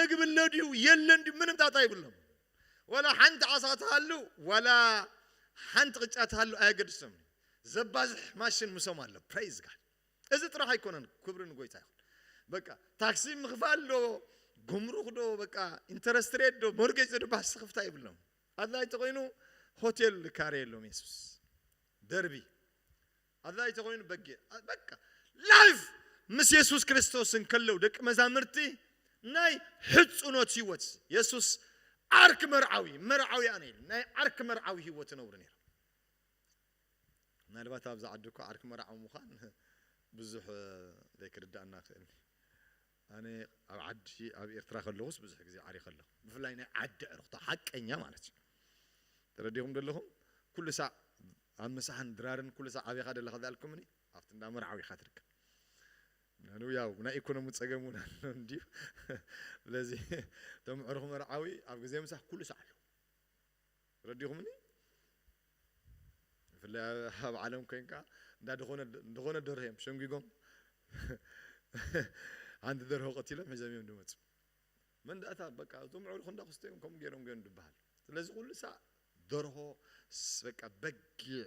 ምግቢ ኣሎ ድዩ የለን ድዩ ምንም ጣጣ ይብሎም። ዋላ ሓንቲ ዓሳ ትሃሉ ዋላ ሓንቲ ቅጫ ትሃሉ ኣየገድሶም። ዘባዝሕ ማሽን ምሶም ኣሎ። ፕሬዝ ጋድ። እዚ ጥራሕ ኣይኮነን። ክብሪ ንጎይታ ይኹን። በቃ ታክሲ ምኽፋል ዶ፣ ጉምሩክ ዶ፣ በቃ ኢንተረስት ሬት ዶ፣ ሞርጌጅ ዶ፣ ባስ ክፍታ ይብሎም። ኣድላይ ተኮይኑ ሆቴል ካሬ የሎም የሱስ። ደርቢ ኣድላይ ተኮይኑ በጊዕ። በቃ ላይፍ ምስ የሱስ ክርስቶስ እንከለው ደቂ መዛምርቲ ናይ ሕጹኖት ህይወት። የሱስ ዓርክ መርዓዊ፣ መርዓዊ ኣነ ኢሉ ናይ ዓርክ መርዓዊ ህይወት ነብሩ ነይሩ። ምናልባት ኣብዚ ዓዲ እኮ ዓርክ መርዓዊ ምዃን ብዙሕ ዘይክርዳእና ክእል። ኣነ ኣብ ዓዲ ኣብ ኤርትራ ከለኹስ ብዙሕ ግዜ ዓሪኸ ኣለኹ። ብፍላይ ናይ ዓዲ ዕርኽቶ ሓቀኛ ማለት እዩ። ተረዲኹም ዘለኹም? ኩሉ ሳዕ ኣብ ምሳሕን ድራርን ኩሉ ሳዕ ኣበይኻ ደለኻ ዛልኩምኒ ኣብቲ እንዳ መርዓዊ ኢኻ ትርከብ። ምናሉ ያው ናይ ኢኮኖሚ ጸገም እውን ኣሎ እንዲዩ። ስለዚ እቶም ዕሩኽ መርዓዊ ኣብ ግዜ ምሳሕ ኩሉ ሳዕ ኣሎ። ረዲኹምኒ? ብፍላይ ኣብ ዓለም ኮይንካ እንዳ ድኾነ ድኾነ ደርሆ እዮም ሸንጊጎም ሓንቲ ደርሆ ቀቲሎም ሒዞም እዮም ድመፁ። መን ደኣታ በቃ እቶም ዕሩኽ እንዳ ክስቶ እዮም ከምኡ ገይሮም ገይሮም ድበሃል። ስለዚ ኩሉ ሳዕ ደርሆ ስ- በቃ በጊዕ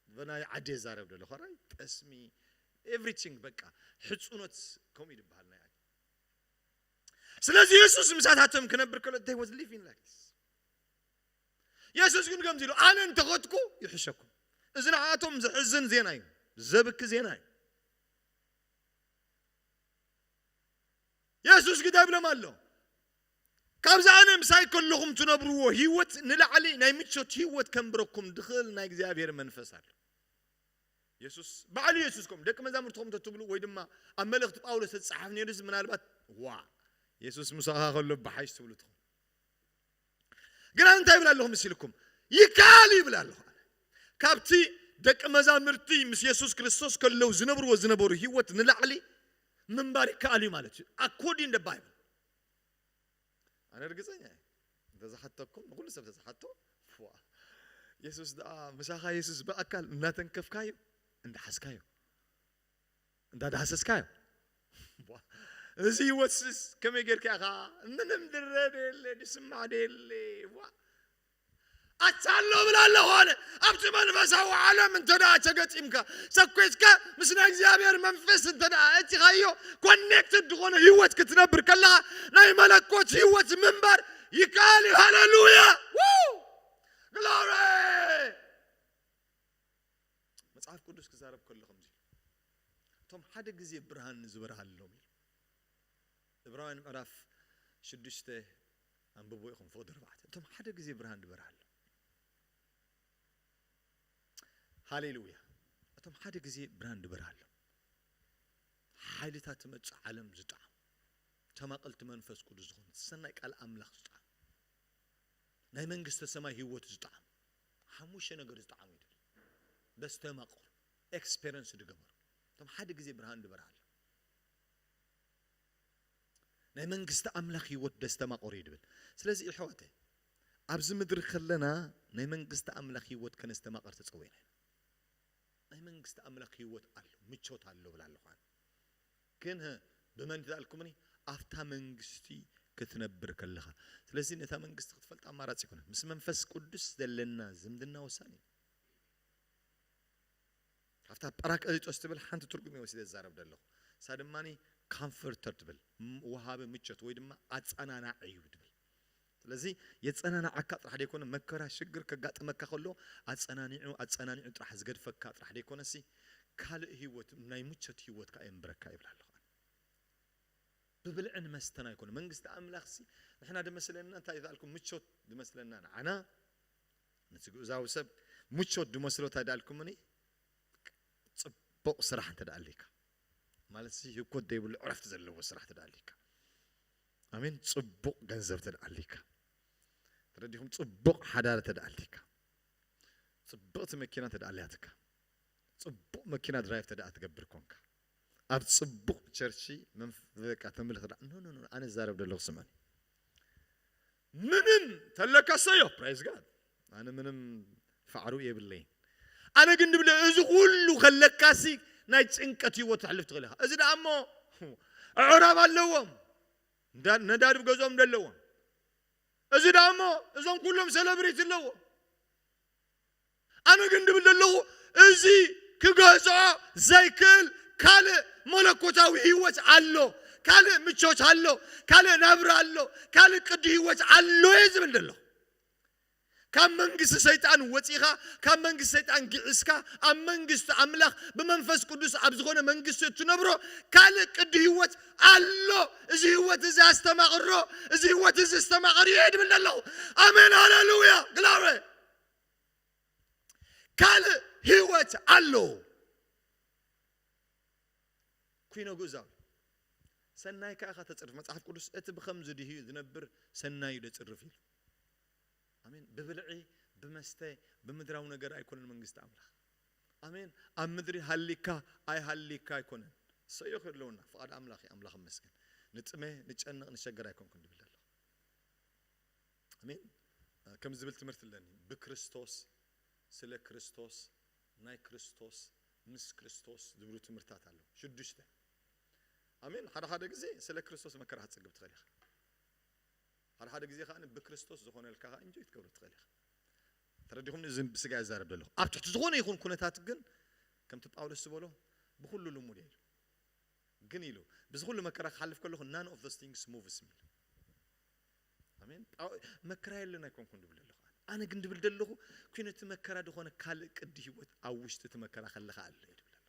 ብናይ ዓዲ የዛረብ ደሎ ራይ ጠስሚ ኤቭሪቲንግ በቃ ሕፁኖት ከምኡ እዩ ድበሃል ናይ ዓዲ። ስለዚ የሱስ ምሳታቶም ክነብር ከሎ they was living like this። የሱስ ግን ከምዚ ኢሉ ኣነ እንተኸድኩ ይሕሸኩም። እዚ ንዓቶም ዘሕዝን ዜና እዩ፣ ዘብኪ ዜና እዩ። የሱስ ግዳ ይብሎም ኣሎ ካብዚ ኣነ ምሳይ ከለኹም ትነብርዎ ህይወት ንላዕሊ ናይ ምቾት ህይወት ከንብረኩም ድኽእል ናይ እግዚኣብሔር መንፈስ ኣሎ። የሱስ ባዕሉ የሱስ ከም ደቂ መዛሙርትኹም ተትብሉ ወይ ድማ ኣብ መልእኽቲ ጳውሎስ ተጻሓፍ ነይሩ ምናልባት ዋ የሱስ ምሳኻ ከሎ ብሓይሽ ትብሉ ትኹም። ግና እንታይ ይብል ኣለኹ ምስ ኢልኩም ይከኣል ይብል ኣለኹ። ካብቲ ደቂ መዛምርቲ ምስ የሱስ ክርስቶስ ከለው ዝነብርዎ ዝነበሩ ህይወት ንላዕሊ ምንባር ይከኣል እዩ ማለት እዩ። ኣኮርዲንግ ደ ባይብል ኣነ ርግፀኛ እየ። እንተዝሓተኩም ንኩሉ ሰብ ተዝሓቶ ዋ የሱስ ደኣ ምሳኻ የሱስ ብኣካል እናተንከፍካዮ እንዳሓዝካዮ እንዳዳህሰስካዮ ዋ፣ እዚ ህይወትስ ከመይ ጌርካ ኢኻ ምንም ድረ ደየለ ድስማዕ ደየለ ዋ ኣታ ኣሎ ብላ ኣለኹ ኣነ ኣብቲ መንፈሳዊ ዓለም እንተ ደኣ ተገጢምካ ሰኮትካ ምስ ናይ እግዚኣብሔር መንፈስ እንተ ደኣ እቲኻዮ ኮኔክትድ ዝኾነ ህይወት ክትነብር ከለኻ ናይ መለኮት ህይወት ምንባር ይከኣል እዩ። ሃሌሉያ ግሎሪ። መጽሓፍ ቅዱስ ክዛረብ ከሎ ከምዚ እቶም ሓደ ግዜ ብርሃን ዝበርሃሎም እዩ። ዕብራውያን ምዕራፍ ሽዱሽተ ኣንብቦ ኢኹም ፍቕዲ ኣርባዕተ እቶም ሓደ ግዜ ብርሃን ዝበርሃሎም። ሃሌሉያ። እቶም ሓደ ግዜ ብርሃን ዝበርሃሎም ሓይልታት ትመጽእ ዓለም ዝጠዓም ተማቐልቲ መንፈስ ቅዱስ ዝኾኑ ሰናይ ቃል ኣምላኽ ዝጠዓም ናይ መንግስተ ሰማይ ህይወት ዝጠዓም ሓሙሽተ ነገር ዝጠዓሙ ይብል ደስተማቕሩ ኤክስፔረንስ ዝገበሩ እቶም ሓደ ግዜ ብርሃን ዝበርሃሎም ናይ መንግስቲ ኣምላኽ ህይወት ደስተማቐሩ እዩ ድብል። ስለዚ ይሕዋተ ኣብዚ ምድሪ ከለና ናይ መንግስቲ ኣምላኽ ህይወት ከነስተማቐር ተፀዊዕና ኢና። ናይ መንግስቲ ኣምላኽ ህይወት ኣሎ ምቾት ኣሎ ብላ ኣለኹ ኣነ። ግን ህ ብመን ትኣልኩምኒ ኣብታ መንግስቲ ክትነብር ከለኻ። ስለዚ ነታ መንግስቲ ክትፈልጥ ኣማራፂ ይኮነ ምስ መንፈስ ቅዱስ ዘለና ዝምድና ወሳኒ እዩ። ካብታ ጳራቅሊጦስ ትብል ሓንቲ ትርጉም እየ ወሲደ ዝዛረብ ዘለኹ። እሳ ድማ ካምፈርተር ትብል ወሃቢ ምቾት ወይ ድማ ኣጸናናዒ እዩ ትብል። ስለዚ የጸናናዓካ ጥራሕ ደይኮነ መከራ ሽግር ከጋጥመካ ከሎ ኣጸናኒዑ ኣጸናኒዑ ጥራሕ ዝገድፈካ ጥራሕ ደይኮነሲ ካልእ ህይወት ናይ ምቾት ህይወት ከዓ የንብረካ ይብላ ኣለኹ። ብብልዕን መስተን ኣይኮነ መንግስቲ ኣምላኽሲ ንሕና ድመስለና እንታይ ይዛልኩም ምቾት ድመስለና ንዓና ነቲ ግእዛዊ ሰብ ምቾት ድመስሎ እንታይ ዳልኩምኒ ጽቡቕ ስራሕ እንተ ደኣ ኣሊካ ማለት ሲ ህኮት ዘይብሉ ዕረፍቲ ዘለዎ ስራሕ እንተ ደኣ ኣሊካ ኣሜን ጽቡቕ ገንዘብ እንተ ደኣ ኣሊካ ተረዲኹም ጽቡቕ ሓዳር እንተ ደኣ ኣሊካ ጽብቕቲ መኪና እንተ ደኣ ኣልያትካ ጽቡቕ መኪና ድራይቭ እንተ ደኣ ትገብር ኮንካ ኣብ ጽቡቕ ቸርቺ በቃ ተምልኽ ዳ ኖ ኖ ኖ ኣነ ዛረብ ደለኹ ስማኒ ምንም ተለካ ሰዮ ፕራይዝ ጋድ ኣነ ምንም ፋዕሩ የብለይን ኣነ ግን ድብለ እዚ ኩሉ ከለካሲ ናይ ጭንቀት ህይወት ተሕልፍ ትኽእል ኢኻ እዚ ደኣ እሞ ኣዕራብ ኣለዎም ነዳዲ ብገዝኦም ደለዎም። እዚ ደኣ እሞ እዞም ኩሎም ሰለብሪቲ ኣለዎ። ኣነ ግን ድብል ዘለኹ እዚ ክገዝኦ ዘይክእል ካልእ መለኮታዊ ህይወት ኣሎ፣ ካልእ ምቾት ኣሎ፣ ካልእ ናብራ ኣሎ፣ ካልእ ቅዲ ህይወት ኣሎ እየ ዝብል ዘለኹ። ካብ መንግስቲ ሰይጣን ወፂኻ፣ ካብ መንግስቲ ሰይጣን ግዒስካ ኣብ መንግስቲ ኣምላኽ ብመንፈስ ቅዱስ ኣብ ዝኾነ መንግስቲ እትነብሮ ካልእ ቅዲ ህይወት ኣሎ። እዚ ህይወት እዚ ኣስተማቕሮ፣ እዚ ህይወት እዚ ኣስተማቕር እየ ድብል ዘለኹ። ኣሜን፣ ሃሌሉያ፣ ግላሪ። ካልእ ህይወት ኣሎ። ኩኖ ግእዛዊ ሰናይ ከኣ ተጽርፍ። መጽሓፍ ቅዱስ እቲ ብኸምዚ ድዩ ዝነብር ሰናዩ ደጽርፍ ኢሉ። ኣሜን። ብብልዒ፣ ብመስተ፣ ብምድራዊ ነገር ኣይኮነን መንግስቲ ኣምላኽ። ኣሜን። ኣብ ምድሪ ሃሊካ ኣይሃሊካ ኣይኮነን። ሰዮ ክህልውና ፍቓድ ኣምላኽ እዩ። ኣምላኽ ይመስገን። ንጥመ፣ ንጨነቕ፣ ንሸገር ኣይኮንኩን ድብል ኣለኹ። ኣሜን። ከም ዝብል ትምህርቲ ኣለኒ። ብክርስቶስ፣ ስለ ክርስቶስ፣ ናይ ክርስቶስ፣ ምስ ክርስቶስ ዝብሉ ትምህርታት ኣለዉ። ሽዱሽተ። ኣሜን። ሓደ ሓደ ግዜ ስለ ክርስቶስ መከራ ክትጽግብ ትኽእል ኢኻ። ሓደ ሓደ ግዜ ከኣ ብክርስቶስ ዝኾነልካ ከኣ እንጆይ ክትገብሮ ትኽእል ኢኻ። ተረዲኹም? እዚ ብስጋ ይዛረብ ዘለኹ። ኣብ ትሕቲ ዝኾነ ይኹን ኩነታት ግን ከምቲ ጳውሎስ ዝበሎ ብኹሉ ልሙድ እየ ኢሉ። ግን ኢሉ፣ "ብዚ ኩሉ መከራ ክሓልፍ ከለኹ none of those things moves me" ኢሉ። ኣሜን። ጳው-፣ መከራ የለን ኣይኮንኩን ድብል ዘለኹ። ኣነ ግን ድብል ዘለኹ፣ ኩነቲ መከራ ዝኾነ ካልእ ቅዲ ህይወት ኣብ ውሽጢ እቲ መከራ ከለኻ ኣሎ እየ ድብል ዘለኹ።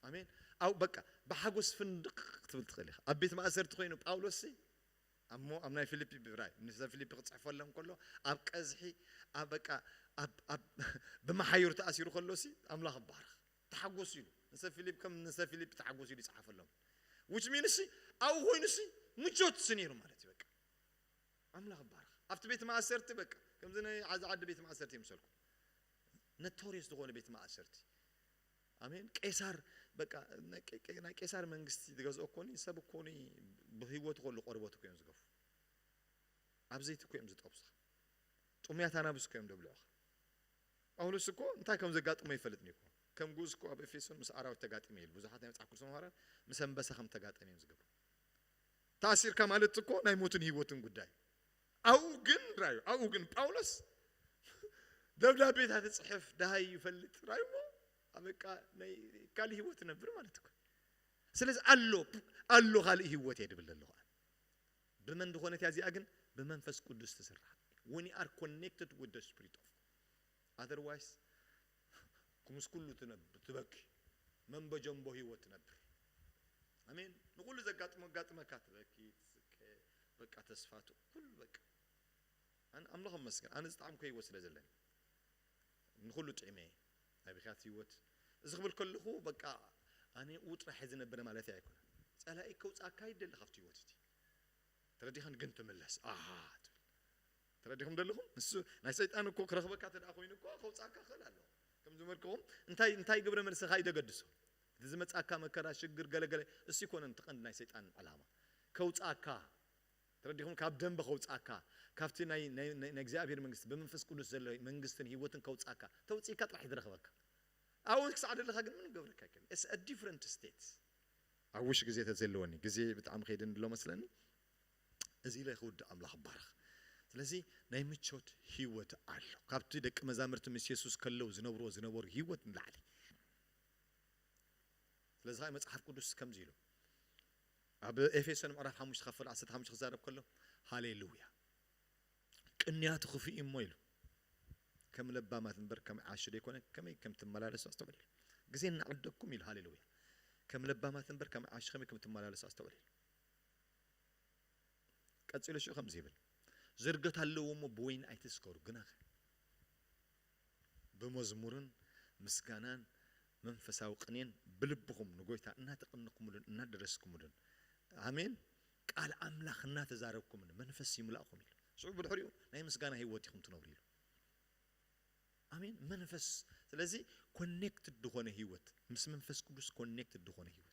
ኣሜን። ኣብ በቃ ብሓጎስ ፍንድቕ ክትብል ትኽእል ኢኻ። ኣብ ቤት ማእሰርቲ ኮይኑ ጳውሎስ ሲ፣ ኣብ ሞ-፣ ኣብ ናይ ፊልፒ ብራይ፣ ንሰብ ፊልፒ ክጽሕፈሎም ከሎ፣ ኣብ ቀዝሒ፣ ኣብ በቃ፣ ኣብ፣ ኣብ ብመሓይሩ ተኣሲሩ ከሎ ሲ፣ ኣምላኽ ይባረኽ። ተሓጎስ ኢሉ። ንሰብ ፊልፒ ከም ንሰብ ፊልፒ ተሓጎስ ኢሉ ይጽሓፈሎም። Which means ሲ፣ ኣብኡ ኮይኑ ሲ፣ ምቾት ሲ ነይሩ ማለት እዩ በቃ። ኣምላኽ ይባረኽ። ኣብቲ ቤት ማእሰርቲ በቃ፣ ከምዚ ናይ ዓዚ ዓዲ ቤት ማእሰርቲ ይምሰልኩም። ነቶሪየስ ዝኾነ ቤት ማእሰርቲ። ኣሜን። ቄሳር በቃ፣ ናይ ቄ-፣ ቄ-፣ ናይ ቄሳር መንግስቲ ዝገዝኦ እኮኒ፣ ሰብ እኮኒ ብህይወቱ ከሎ ቆርበቱ እኮ እዮም ዝገፉ። ኣብ ዘይቲ እኮ እዮም ዝጠብሱኻ። ጥሙያት ኣናብስ እኮ እዮም ደብልዑኻ። ጳውሎስ እኮ እንታይ ከም ዘጋጥሞ ይፈልጥ እኮ። ከም ግኡዝ እኮ ኣብ ኤፌሶን ምስ ኣራዊት ተጋጢመ ኢሉ። ብዙሓት ናይ መጽሓፍ ቅዱስ መምሃራን ምስ ኣንበሳ ከም ተጋጠመ እዮም ዝገብሩ። ተኣሲርካ ማለት እኮ ናይ ሞትን ህይወትን ጉዳይ። ኣብኡ ግን ራዩ፣ ኣብኡ ግን ጳውሎስ ደብዳቤታት ይጽሕፍ፣ ደሃይ ይፈልጥ ራዩ እሞ፣ በቃ ናይ ካልእ ህይወት ይነብር ማለት እኮ። ስለዚ ኣሎ፣ ኣሎ ካልእ ህይወት እየ ድብል ዘለኹ። ብመን ዝኾነት እያ እዚኣ ግን? ብመንፈስ ቅዱስ ትስራሕ። When you are connected with the Spirit of God. Otherwise፣ ምስ ኩሉ ትነብ-፣ ትበኪ። መንበጀምቦ ህይወት ትነብር። ኣሜን። ንኹሉ ዘጋጥሞ ኣጋጥመካ ትበኪ፣ ትስከ፣ በቃ ተስፋ ት-፣ ኩሉ በቃ። ኣነ ኣምላኽ ይመስገን፣ ኣነ ዝጠዓምኩ ህይወት ስለ ዘለኒ። ንኹሉ ጥዕመ፣ ናይ ብኽያት ህይወት። እዚ ክብል ከለኹ በቃ ኣነ ኡ ጥራሕ ዝነብር ማለት ኣይኮነን። ጸላኢ ከውጻካ ይደሊ ካብቲ ህይወት እቲ። ተረዲኸን ግን ትምለስ። ኣሃ ትብል። ተረዲኹም ደለኹም? ንሱ ናይ ሰይጣን እኮ ክረኽበካ ተደኣ ኮይኑ እኮ ከውጻካ ክእል ኣለዎ። ከም ዝበልክኹም እንታይ፣ እንታይ ግብረ መልስኻ እዩ ደገድሶ? እቲ ዝመጻካ መከራ፣ ሽግር፣ ገለገለ፣ እሱ ይኮነን እቲ ቀንዲ ናይ ሰይጣን ዕላማ። ከውጻካ፣ ተረዲኹም? ካብ ደንበ ከውጻካ፣ ካብቲ ናይ፣ ናይ፣ ናይ፣ ናይ እግዚኣብሔር መንግስቲ፣ ብመንፈስ ቅዱስ ዘሎ መንግስትን ህይወትን ከውጻካ፣ ተውጺካ ጥራሕ እዩ ዝረኽበካ። ኣብኡ ክሳዕ ደለኻ ግን ምንም ገብረካ ኣይክእልን። It's a different state። ኣብ ውሽ ግዜ ተዘለወኒ፣ ግዜ ብጣዕሚ ከይድን ኣሎ መስለኒ። እዚ ኢለ ክውድእ ኣምላኽ ይባረኽ። ስለዚ ናይ ምቾት ህይወት ኣሎ። ካብቲ ደቂ መዛሙርቲ ምስ የሱስ ከለዉ ዝነብርዎ ዝነበሩ ህይወት ንላዕሊ። ስለዚ ኸኣ መጽሓፍ ቅዱስ ከምዚ ኢሉ ኣብ ኤፌሶን ምዕራፍ ሓሙሽተ ካብ ፍቕዲ ዓሰርተ ሓሙሽተ ክዛረብ ከሎ፣ ሃሌሉያ፣ ቅንያቱ ክፍኢ እሞ ኢሉ፣ ከም ለባማት እምበር ከም ዓሽ ደይኮነ፣ ከመይ ከም ትመላለሱ ኣስተውዕል ኢሉ። ግዜ እናዓደግኩም ኢሉ፣ ሃሌሉያ፣ ከም ለባማት እምበር ከም ዓሽ ከመይ ከም ትመላለሱ ኣስተውዕል ኢሉ። ቀጺሉ ሽዑ ከምዚ ይብል፣ ዝርገት ኣለዎ እሞ ብወይኒ ኣይትስከሩ፣ ግናኸ ብመዝሙርን ምስጋናን መንፈሳዊ ቅኔን ብልብኹም ንጎይታ እናተቐነኹምሉን እናደረስኩምሉን፣ ኣሜን፣ ቃል ኣምላኽ እናተዛረብኩምን መንፈስ ይምላእኹም ኢሉ። ሽዑ ብድሕሪኡ ናይ ምስጋና ህይወት ኢኹም ትነብሩ ኢሉ። ኣሜን። መንፈስ፣ ስለዚ ኮኔክትድ ዝኾነ ህይወት፣ ምስ መንፈስ ቅዱስ ኮኔክትድ ዝኾነ ህይወት።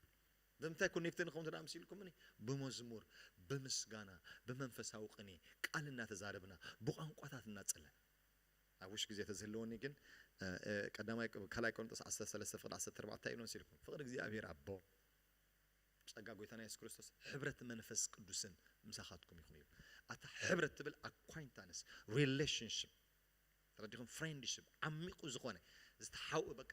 ብምንታይ ኮኔክትድ ንኸውን እንተ ደኣ ምስ ኢልኩምኒ፣ ብመዝሙር፣ ብምስጋና፣ ብመንፈሳዊ ቅኔ፣ ቃል እናተዛረብና፣ ብቋንቋታት እናጸለና። ኣብ ውሽ ግዜ ተዝህልወኒ ግን፣ እ፣ እ፣ ቀዳማይ፣ ካልኣይ ቆሮንቶስ ዓሰርተ ሰለስተ ፍቕዲ ዓሰርተ ኣርባዕተ እንታይ ኢሉ መሲልኩም? ፍቕሪ እግዚኣብሔር ኣቦ፣ ጸጋ ጎይታና የሱስ ክርስቶስ፣ ሕብረት መንፈስ ቅዱስን ምሳኻትኩም ይኹን ይብል። ኣታ ሕብረት ትብል ኣኳይንታንስ፣ ሪሌሽንሽፕ፣ ተረዲኹም? ፍሬንድሽፕ ዓሚቑ ዝኾነ፣ ዝተሓውእ፣ በቃ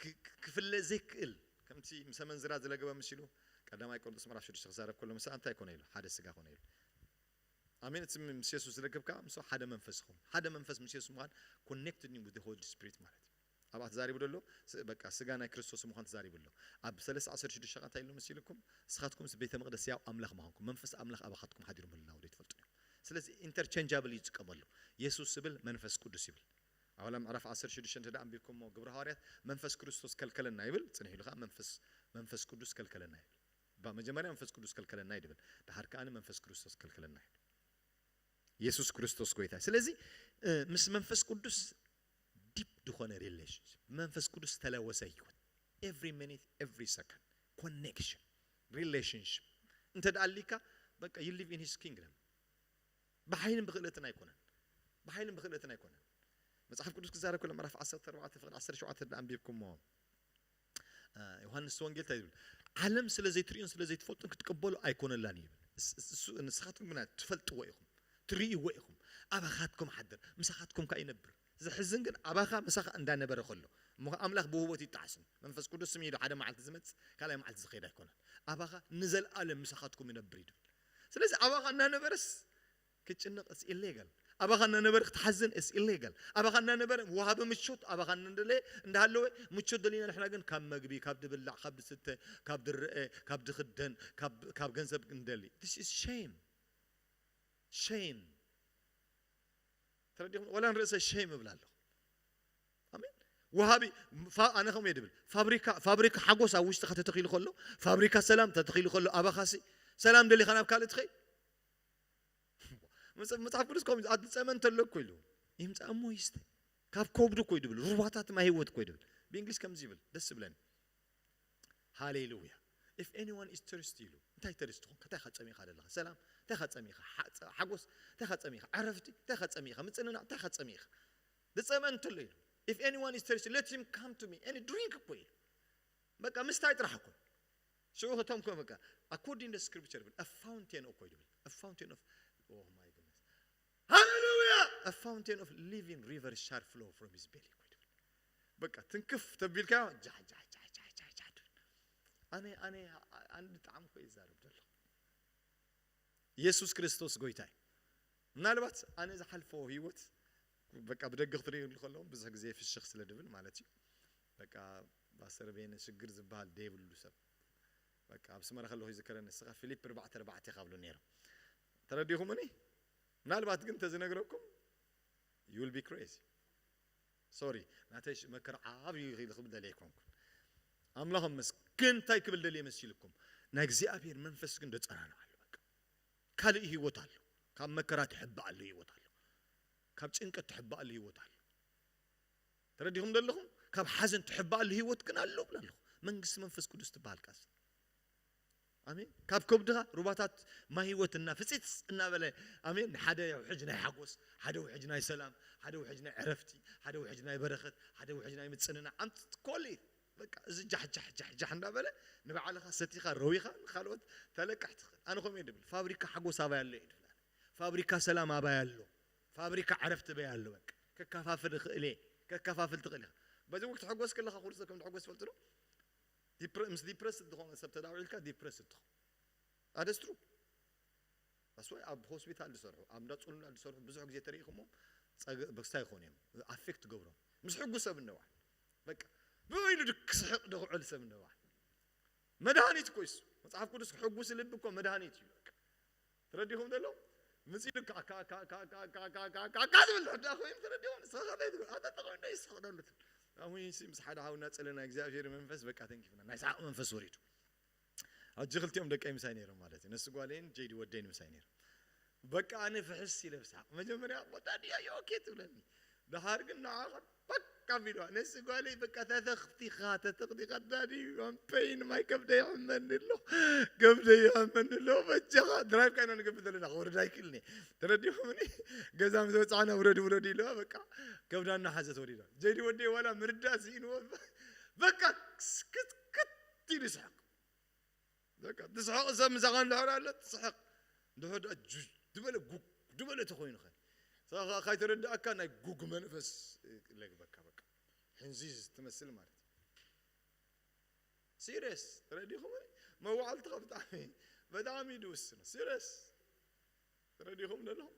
ክ- ክ- ክፍለ ዘይክእል፣ ከምቲ ምስ ኣመንዝራ ዝለገበ ምስ ኢሉ፣ ቀዳማይ ቆሮንቶስ ምዕራፍ ሽዱሽተ ክዛረብ ከሎ፣ ምሳኣ እንታይ ኮነ ኢሉ? ሓደ ስጋ ኮነ ኢሉ። ኣሜን። እቲ ምስ የሱስ ዝለገብካ ምስ ሓደ መንፈስ ይኹን። ሓደ መንፈስ ምስ የሱስ ምዃን፣ ኮኔክትድ ዩ ዊዝ ሆሊ ስፒሪት ማለት እዩ። ኣብኣ ተዛሪቡ ዘሎ ስ- በቃ ስጋ ናይ ክርስቶስ ምዃን ተዛሪቡ ኣሎ። ኣብ ሰለስተ ዓሰርተ ሽዱሽተ እንታይ ኢሉ መሲልኩም? ንስኻትኩም ቤተ መቕደስ ያው ኣምላኽ ምዃንኩም፣ መንፈስ ኣምላኽ ኣባኻትኩም ሓዲሩ ምህላው ዶ ትፈልጡ? ስለዚ ኢንተርቼንጃብል እዩ ዝጥቀመሉ። የሱስ ዝብል መንፈስ ቅዱስ ይብል። ኣብ ዕብራውያን ምዕራፍ ዓሰርተ ሽዱሽተ እንተ ደኣ ኣንቢብኩሞ ግብረ ሃዋርያት፣ መንፈስ ክርስቶስ ከልከለና ይብል፣ ጽንሕ ኢሉ ከኣ መንፈስ መንፈስ ቅዱስ ከልከለና ይብል። ባ መጀመርያ መንፈስ ቅዱስ ከልከለና ይብል፣ ድሓር ከኣ መንፈስ ክርስቶስ ከልከለና ይብል። የሱስ ክርስቶስ ጎይታ። ስለዚ እ፣ ምስ መንፈስ ቅዱስ ዲፕ ዝኾነ ሪሌሽንሽፕ፣ መንፈስ ቅዱስ ተለወሰ ህይወት፣ ኤቭሪ ሚኒት ኤቭሪ ሰከንድ ኮኔክሽን፣ ሪሌሽንሽፕ እንተ ደኣ ኣሊካ፣ በቃ you live in his kingdom። ብሓይልን ብክእለትን ኣይኮነን፣ ብሓይልን ብክእለትን ኣይኮነን። መጽሓፍ ቅዱስ ክዛረብ ከሎ ምዕራፍ ዓሰርተ ኣርባዕተ ፍቕዲ ዓሰርተ ሸውዓተ ደኣ ኣንቢብኩሞ፣ እ፣ ዮሃንስ ወንጌል እንታይ ይብል? ዓለም ስለ ዘይትርእዮን ስለ ዘይትፈልጡን ክትቀበሉ ኣይኮነላን እዩ ይብል። እስ- እስ- እሱ ንስኻትኩም ግና ትፈልጥዎ ኢኹም፣ ትርእይዎ ኢኹም። ኣባኻትኩም ሓድር፣ ምሳኻትኩም ከኣ ይነብር። ዘሕዝን ግን ኣባኻ ምሳኻ እንዳነበረ ከሎ፣ እሞ ኣምላኽ ብውህቦት ይጣዓስን መንፈስ ቅዱስ ስም ኢሉ ሓደ መዓልቲ ዝመጽእ ካልኣይ መዓልቲ ዝኸይድ ኣይኮነን። ኣባኻ ንዘለኣለም ምሳኻትኩም ይነብር እዩ ዝብል። ስለዚ ኣባኻ እናነበረስ ክትጭነቕ it's illegal። ኣባኻ እናነበረ ክትሓዝን it's illegal። ኣባኻ እናነበረ ወሃቢ ምቾት ኣባኻ እንደለየ እንዳሃለወ ምቾት ደሊና ንሕና ግን ካብ መግቢ ካብ ድብላዕ ካብ ድስተ ካብ ድረአ ካብ ድኽደን ካብ ካብ ገንዘብ እንደሊ this is shame shame። ተረዲኹም? ወላ ንርእሰ ሼም እብል ኣለኹ። ኣሜን። ወሃቢ ፋ- ኣነ ከምኡ እየ ድብል። ፋብሪካ ፋብሪካ ሓጎስ ኣብ ውሽጥኻ ተተኺሉ ከሎ፣ ፋብሪካ ሰላም ተተኺሉ ከሎ፣ ኣባኻሲ ሰላም ደሊኻ ናብ ካልእ ትኸይድ? መጽ- መጽሓፍ ቅዱስ ከምኡ ኣትጸመ እንተሎ እኮ ኢሉ ይምጻእ እሞ ይስተ፣ ካብ ከብዱ እኮ እዩ ድብል። ሩባታት ማይ ህይወት እኮ እዩ ድብል። ብእንግሊዝ ከምዚ ይብል፣ ደስ ይብለኒ። ሃሌሉያ። If anyone is thirsty ኢሉ፣ እንታይ ተርስቲ ኾንካ? እንታይ ኻ ጸሚኻ ዘለኻ? ሰላም እንታይ ኻ ጸሚኻ? ሓ- ሓጎስ እንታይ ኻ ጸሚኻ? ዕረፍቲ እንታይ ኻ ጸሚኻ? ምጽንናዕ እንታይ ኻ ጸሚኻ? ዝጸመ እንተሎ ኢሉ፣ if anyone is thirsty let him come to me and drink እኮ ኢሉ። በቃ ምስታይ ጥራሕ እኮ። ሽዑ እቶም ከ በቃ according to scripture ይብል፣ a fountain እኮ ይብል፣ a fountain of, oh my goodness, ሃሌሉያ፣ a fountain of living river shall flow from his belly እኮ ይብል። በቃ ትንክፍ ተቢልካ ጃ ጃ ጃ ጃ ጃ ጃ ትብል። ኣነ ኣነ ኣንድ ጣዕም እኮ ይዛረብ ዘሎ። ኢየሱስ ክርስቶስ ጎይታ እዩ። ምናልባት ኣነ ዝሓልፎ ህይወት በቃ ብደገ ክትርእዩ ከለኹም ብዙሕ ግዜ ፍሽኽ ስለ ድብል ማለት እዩ። በቃ ፓስተር ቤነ ሽግር ዝበሃል ደይብሉ ሰብ፣ በቃ ኣብ ኣስመራ ከለኹ ይዝከረኒ፣ ንስኻ ፊሊፕ ኣርባዕተ ኣርባዕተ ኢኻ ብሉ ነይሮም። ተረዲኹምኒ? ምናልባት ግን እንተዝነግረኩም you will be crazy። ሶሪ፣ ናተይ ሽ- መከራ ዓብዩ ኢሉ ክብል ደልየ ኣይኮንኩን። ኣምላኽ መስግን እንታይ ክብል ደልየ መሲልኩም? ናይ እግዚኣብሔር መንፈስ ግን ደጸናንዓሉ። በቃ ካልእ ህይወት ኣሎ። ካብ መከራ ትሕባኣሉ ህይወት ኣሎ። ካብ ጭንቀት ትሕባኣሉ ህይወት ኣሎ። ተረዲኹም ዘለኹም? ካብ ሓዘን ትሕባኣሉ ህይወት ግን ኣሎ ብላ ኣለኹ። መንግስቲ መንፈስ ቅዱስ ትበሃል ቃስ። ኣሜን። ካብ ከብድኻ ሩባታት ማይ ህይወት እና ፍጽጽ እናበለ፣ ኣሜን። ሓደ ውሕጅ ናይ ሓጎስ፣ ሓደ ውሕጅ ናይ ሰላም፣ ሓደ ውሕጅ ናይ ዕረፍቲ፣ ሓደ ውሕጅ ናይ በረኸት፣ ሓደ ውሕጅ ናይ ምጽንና ኣምት ኮሊ። በቃ እዚ ጃሕ ጃሕ ጃሕ ጃሕ እንዳበለ ንባዕልኻ ሰቲኻ ረዊኻ ንኻልኦት ተለቅሕ ትኽእል። ኣነ ከምኡ እየ ድብል። ፋብሪካ ሓጎስ ኣባይ ኣሎ እየ ድብል። ኣነ ፋብሪካ ሰላም ኣባይ ኣሎ፣ ፋብሪካ ዕረፍቲ በይ ኣሎ። በቃ ከከፋፍል እኽእል እየ። ከከፋፍል ትኽእል ኢኻ። በዚ ወቅት ሕጎስ ከለኻ ኩሉ ሰብ ከም ድሕጎስ ትፈልጡ ዶ? ዲፕረ- ምስ ዲፕረስ ዝኾነ ሰብ ተዳውዒልካ ዲፕረስ ትኾን። ኣደስትሩ ኣስዋይ ኣብ ሆስፒታል ዝሰርሑ ኣብ እንዳ ጹሉላ ዝሰርሑ ብዙሕ ግዜ ተሪኢኹሞ ጸገ- በስታ ይኾኑ እዮም። ኣፌክት ገብሮም ምስ ሕጉስ ሰብ እነዋል። በቃ ብኢሉ ድክ ስሕቕ ደኽዕል ሰብ እነዋል። መድሃኒት እኮ ይሱ መጽሓፍ ቅዱስ ሕጉስ ልቢ እኮ መድሃኒት እዩ። በቃ ተረዲኹም ዘሎ ምጽ ኢሉ ካካ ዝብል ሕዳ ኮይኑ ተረዲኹም ንስኻ ከመይ ትብል ኣታ ተኾይኑ ይስሕቕ ደሉት። ኣሁን ምስ ሓደ ሓውና ጸለና እግዚኣብሔር መንፈስ በቃ ተንኪፍና ናይ ሰሓቕ መንፈስ ወሪዱ። ኣጂ ክልቲኦም ደቀይ ምሳይ ነይሮም ማለት እዩ። ነሱ ጓለይን ጄዲ ወደይን ምሳይ ነይሮም። በቃ ኣነ ፍሕስ ኢለ ብሳቅ መጀመርያ ቦታ ድያ ኦኬ ትብለኒ። ደሓር ግን ንዓኻ በቃ ቢልዋ ነሱ ጓለይ በቃ ተተኽቲኻ ተተኽቲኻ ዳዲ ኣምፔይን ማይ ከብደ ይሕመኒ ኣሎ ከብደ ይሕመኒ ኣሎ በጃኻ ድራይቭ ካይና ንገብር ዘለና ክወርድ ኣይክእልኒ። ተረዲኹምኒ? ገዛ ምስ በፃዕና ውረድ ውረድ ኢልዋ በቃ ከብዳ እናሓዘት ወሪዳ። ጄዲ ወደይ ዋላ ምርዳእ ስኢንዎ በቃ ክትክት ኢሉ ይስሕቅ። በቃ ትስሕቕ ሰብ ምሳኻ እንድሕር ኣሎ ትስሕቕ። እንድሕር ደኣ ጁ ዝበለ ጉግ ዝበለ ተኾይኑ ኸ? ንስኻ ከኣ ካይተረዳእካ ናይ ጉግ መንፈስ ለግበካ በቃ። ሕንዚዝ ትመስል ማለት እዩ። ሲሪየስ ተረዲኹም? መዋዕልትኻ ብጣዕሚ በጣም እዩ ድውስን። ሲሪየስ ተረዲኹም ዘለኹም?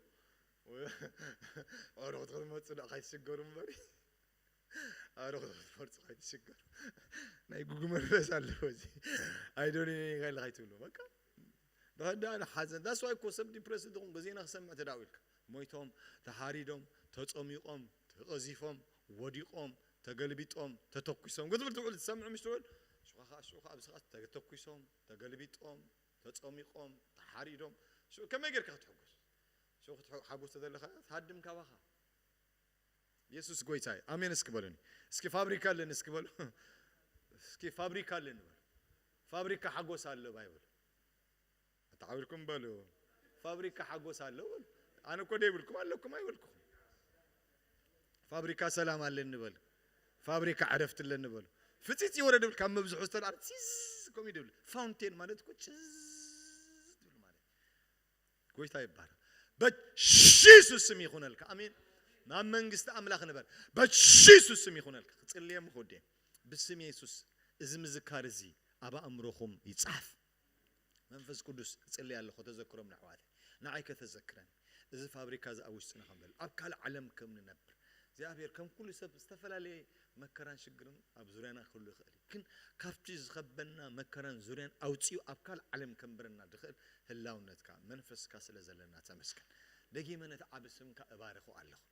ኣሮኽቲ ክትመፁ ደኣ ካይትሽገሩ እምበሪ። ኣሮኽቲ ክትመርፁ ካይትሽገሩ። ናይ ጉግ መንፈስ ኣለዎ እዚ። ኣይዶኒ ካይለ ካይትብሉ በቃ። ብኸዳን ሓዘን that's why እኮ ሰብ ዲፕረስ ዝኾን ግዜና ክሰምዕ ተዳዊልካ ሞይቶም፣ ተሓሪዶም፣ ተጸሚቖም፣ ተቐዚፎም፣ ወዲቖም፣ ተገልቢጦም፣ ተተኩሶም ክትብል ትውዕል ትሰምዕ ምሽ ትውዕል። ሽኻ ከዓ ሽኡ ከዓ ኣብዚ ከዓ ተተኩሶም፣ ተገልቢጦም፣ ተጸሚቖም፣ ተሓሪዶም። ሽኡ ከመይ ጌርካ ክትሕጎስ? ሽኡ ክትሓጎስ ተደለኻ ትሃድም ካባኻ። የሱስ ጎይታ እዩ። ኣሜን እስኪ በሉኒ። እስኪ ፋብሪካ ኣለኒ እስኪ በሉ። እስኪ ፋብሪካ ኣለኒ በሉ። ፋብሪካ ሓጎስ ኣሎ ባይብል ኣተዓዊርኩም በሉ። ፋብሪካ ሓጎስ ኣሎ በሉ። ኣነ እኮ ደይብልኩም ኣለኩም ኣይበልኩኹም። ፋብሪካ ሰላም ኣለኒ በሉ። ፋብሪካ ዕረፍቲ ኣለኒ በሉ። ፍፂፅ ይወረድ ብል ካብ መብዝሑ ዝተላዕለ ፂዝ ከምኡ ይድብል። ፋውንቴን ማለት እኮ ጭዝ ትብል ማለት ጎይታ ይባረክ። በጂሱስ ስም ይኹነልካ። ኣሜን። ናብ መንግስቲ ኣምላኽ ንበር። በጂሱስ ስም ይኹነልካ። ክጽልየ ምኽወዴ ብስም የሱስ እዚ ምዝካር እዚ ኣብ ኣእምሮኹም ይጻፍ። መንፈስ ቅዱስ እጽልይ ኣለኹ ተዘክሮም ንኣሕዋተይ። ንዓይ ከተዘክረን። እዚ ፋብሪካ እዚ ኣብ ውሽጥና ከም ዘሎ ኣብ ካልእ ዓለም ከም ንነብር እግዚኣብሔር ከም ኩሉ ሰብ ዝተፈላለየ መከራን ሽግርን ኣብ ዙርያና ክህሉ ይኽእል እዩ። ግን ካብቲ ዝኸበና መከራን ዙርያን ኣውፂኡ ኣብ ካልእ ዓለም ከንብረና ዝኽእል ህላውነትካ መንፈስካ ስለ ዘለና ተመስገን። ደጊመ ነቲ ዓቢ ስምካ እባርኾ ኣለኹ።